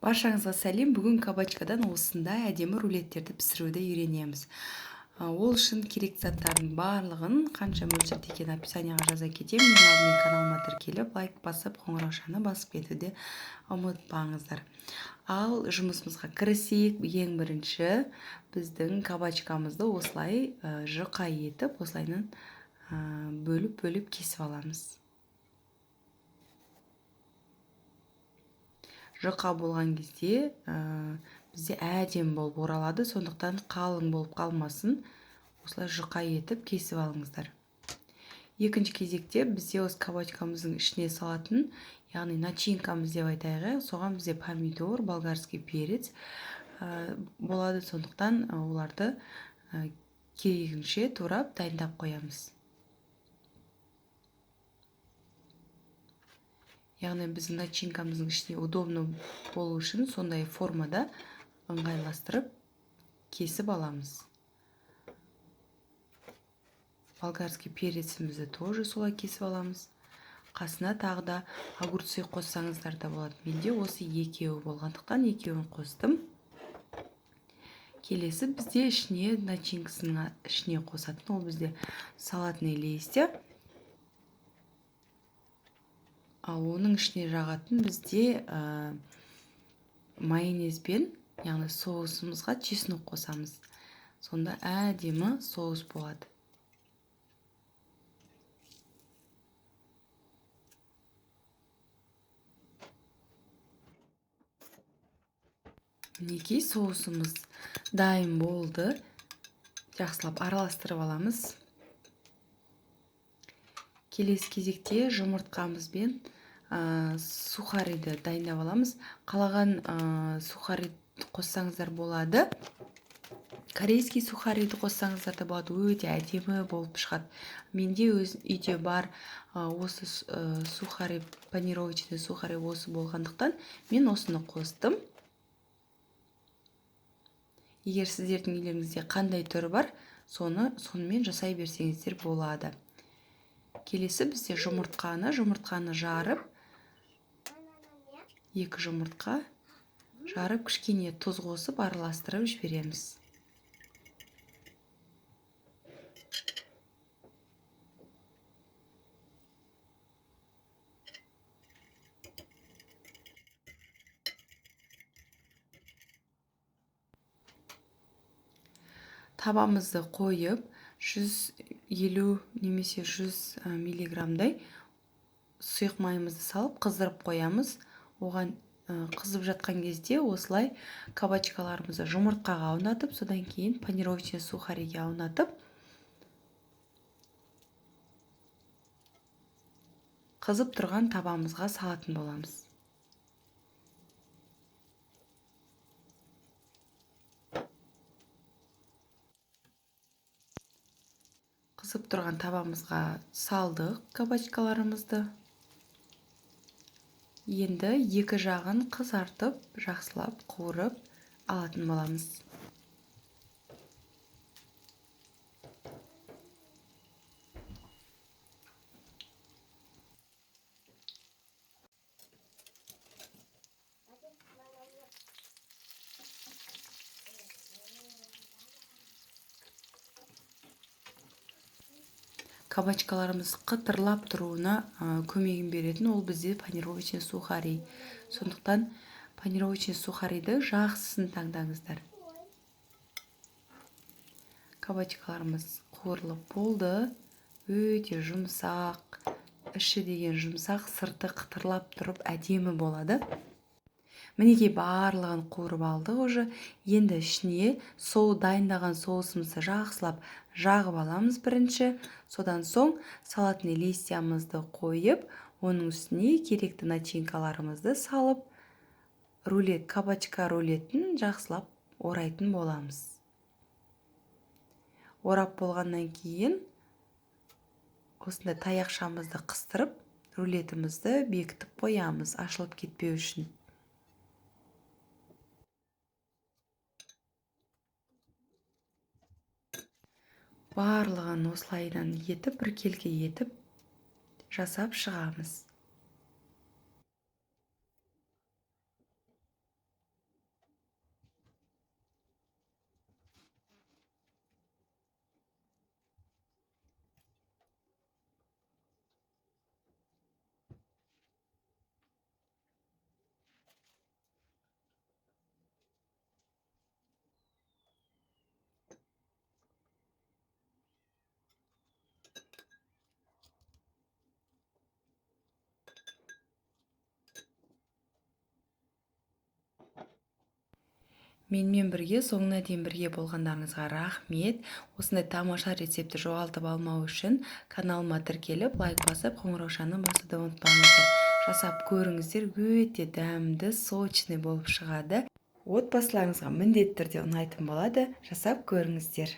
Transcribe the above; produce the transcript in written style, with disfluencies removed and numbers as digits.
Баршаңызға сәлем. Бүгін кабачкадан осындай әдемі рулеттерді пісіруді үйренеміз. Ол үшін керекті заттардың барлығын қанша мөлшерде екенін описанияға жаза кетемін. Ең алдымен каналыма тіркеліп, лайк басып, қоңыраушаны басып кетуді ұмытпаңыздар. Ал жұмысымызға кірісейік. Ең бірінші біздің кабачкамызды осылай жұқа етіп, осылайынан бөліп-бөліп кесіп аламыз. Жұқа болған кезде бізде әдемі болып оралады, сондықтан қалың болып қалмасын, осылай жұқа етіп кесіп алыңыздар. Екінші кезекте бізде осы кабачкамыздың ішіне салатын, яғни начинкамыз деп айтайық, соған бізде помидор, болгарский перец болады, сондықтан оларды керегінше турап дайындап қоямыз. Яғни біздің начинкамыздың ішіне удобно болу үшін сондай формада ыңғайластырып кесіп аламыз. Болгарский перецімізді тоже солай кесіп аламыз. Қасына тағы да огурцы қоссаңыздар да болады. Менде осы екеуі болғандықтан екеуін қостым. Келесі бізде ішіне начинкасының ішіне қосатын ол бізде салатный листья. Ал оның ішіне жағатын бізде майонезбен, яғни соусымызға чеснок қосамыз. Сонда әдемі соус болады. Мінекей соусымыз дайын болды. Жақсылап араластырып аламыз. Келесі кезекте жұмыртқамызбен сухариді дайындап аламыз. Қалаған сухари қоссаңыздар болады. Корейский сухариді қоссаңыздар да болады. Өте әдемі болып шығады. Менде өз үйде бар осы сухари, панировочный сухари осы болғандықтан мен осыны қостым. Егер сіздердің үйлеріңізде қандай түрі бар, сонымен жасай берсеңіздер болады. Келесі бізде жұмыртқаны жарып, екі жұмыртқа жарып, кішкене тұз қосып араластырып жібереміз. Табамызды қойып, 150 немесе 100 миллиграммдай сұйық майымызды салып қыздырып қоямыз. Оған қызып жатқан кезде осылай кабачкаларымызды жұмыртқаға аунатып, содан кейін панировочный сухариге аунатып, қызып тұрған табамызға салатын боламыз. Қызып тұрған табамызға салдық кабачкаларымызды. Енді екі жағын қызартып, жақсылап қуырып алатын боламыз. Кабачкаларымыз қытырлап тұруына көмегін беретін ол бізде панировочный сухари. Сондықтан панировочный сухариді жақсысын таңдаңыздар. Кабачкаларымыз қуырылып болды. Өте жұмсақ, іші деген жұмсақ, сырты қытырлап тұрып әдемі болады. Мінекей барлығын қуырып алдық уже. Енді ішіне сол дайындаған соусымызды жақсылап жағып аламыз бірінші. Содан соң салатный листьямызды қойып, оның үстіне керекті начинкаларымызды салып, кабачка рулетін жақсылап орайтын боламыз. Орап болғаннан кейін осындай таяқшамызды қыстырып, рулетімізді бекітіп қоямыз, ашылып кетпеу үшін. Барлығын осылайдан етіп, біркелкі етіп жасап шығамыз. Менімен бірге соңына дейін бірге болғандарыңызға рахмет. Осындай тамаша рецептті жоғалтып алмау үшін каналыма тіркеліп, лайк басып, қоңыраушаны басуды ұмытпаңыздар. Жасап көріңіздер, өте дәмді, сочный болып шығады. Отбасыларыңызға міндетті түрде ұнайтын болады. Жасап көріңіздер.